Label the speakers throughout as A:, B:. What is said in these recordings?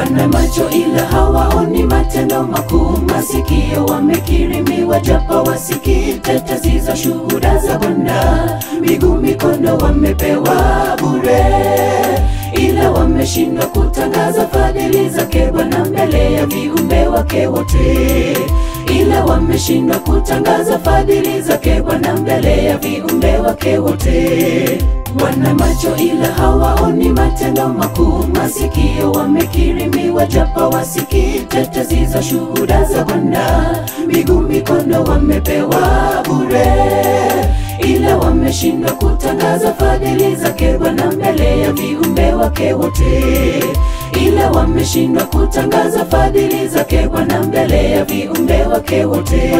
A: Wana macho ila hawaoni matendo makuu, masikio wamekirimiwa japo wasikii tetesi za shuhuda za Bwana. Miguu mikono wamepewa bure, ila wameshindwa kutangaza fadhili zake Bwana mbele ya viumbe wake wote. Ila wameshindwa kutangaza fadhili zake Bwana mbele ya viumbe wake wote. Wana macho ila hawaoni matendo makuu, masikio wamekirimiwa japo wasikii tetesi za shuhuda za Bwana. Miguu mikono wamepewa bure, ila wameshindwa kutangaza fadhili zake Bwana mbele ya viumbe wake wote. Ila wameshindwa kutangaza fadhili zake Bwana mbele ya viumbe wake wote.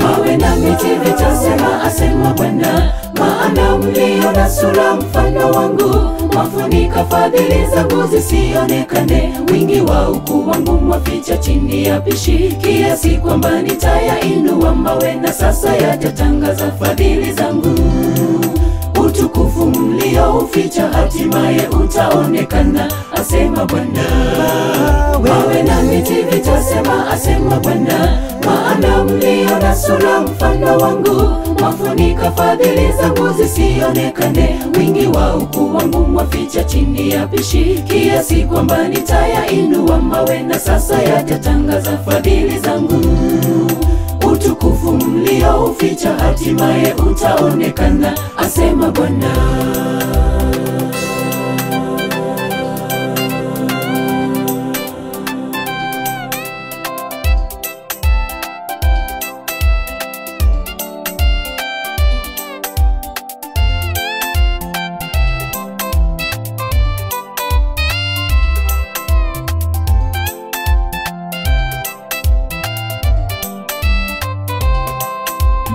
A: Mawe na miti vitasema, asema Bwana, maana mliona sura mfano wangu, mwafunika fadhili zangu zisionekane. Wingi wa ukuu wangu mwaficha chini ya pishi, kiasi kwamba nitayainua mawe na sasa yatatangaza fadhili zangu. Utukufu mliouficha hatimaye utaonekana, asema Bwana. Mawe na miti vitasema, asema Bwana, maana mliona sura mfano wangu, mwafunika fadhili zangu zisionekane. Wingi wa ukuu wangu mwaficha chini ya pishi, kiasi kwamba nitayainua mawe na sasa yatatangaza fadhili zangu. Utukufu mliouficha hatimaye utaonekana, asema Bwana.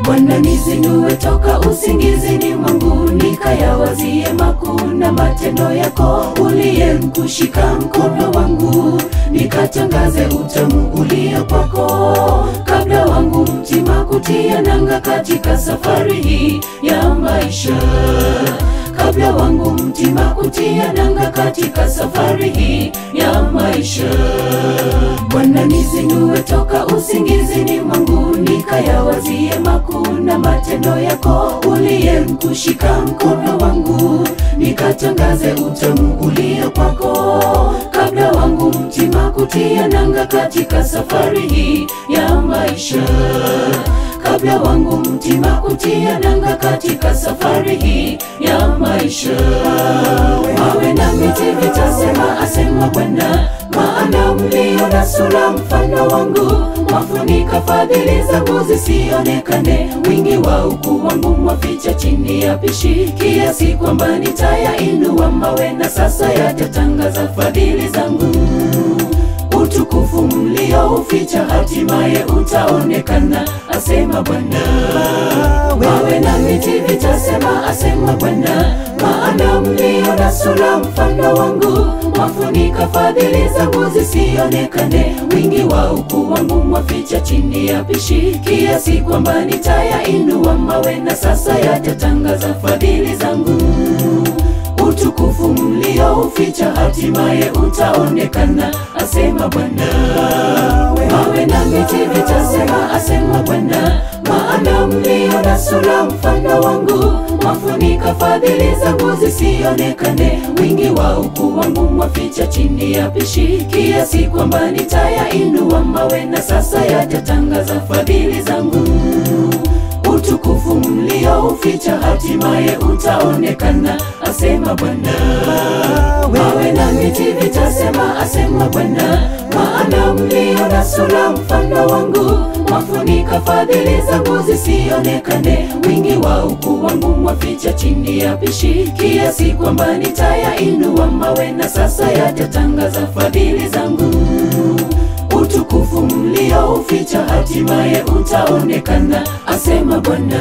A: Bwana nizinue toka usingizini mwangu, nikayawazie makuu na matendo yako, uliyemkushika mkono wangu, nikatangaze utamu ulio kwako. Kabla wangu mtima kutia nanga katika safari hii ya maisha, kabla wangu mtima kutia nanga katika safari hii ya maisha. Bwana nizinue toka usingizini mwangu, nikayawazie makuu na matendo yako, uliyemkushika mkono wangu, nikatangaze utamu ulio kwako. Kabla wangu mtima kutia nanga katika safari hii ya maisha, kabla wangu mtima kutia nanga katika safari hii ya maisha. Mawe na miti vitasema, asema Bwana, maana mliona sura mfano wangu, mwafunika fadhili zangu zisionekane. Wingi wa ukuu wangu mwaficha chini ya pishi, kiasi kwamba nitayainua mawe na sasa yatatangaza fadhili zangu. Utukufu mliouficha hatimaye utaonekana, asema Bwana. Mawe na miti vitasema, asema Bwana, maana mliona sura mfano wangu, mwafunika fadhili zangu zisionekane. Wingi wa ukuu wangu mwaficha chini ya pishi, kiasi kwamba nitayainua mawe na sasa yatatangaza fadhili zangu. Utukufu mliouficha hatimaye utaonekana, asema Bwana. Mawe na miti vitasema, asema Bwana, maana mliona sura mfano wangu, mwafunika fadhili zangu zisionekane. Wingi wa ukuu wangu mwaficha chini ya pishi, kiasi kwamba nitayainua mawe na sasa yatatangaza fadhili zangu. Utukufu mliouficha hatimaye utaonekana, asema Bwana. Mawe na miti vitasema, asema Bwana, maana mliona sura mfano wangu, mwafunika fadhili zangu zisionekane. Wingi wa ukuu wangu mwaficha chini ya pishi, kiasi kwamba nitayainua mawe na sasa yatatangaza fadhili zangu. Utukufu mliouficha hatimaye utaonekana, asema Bwana.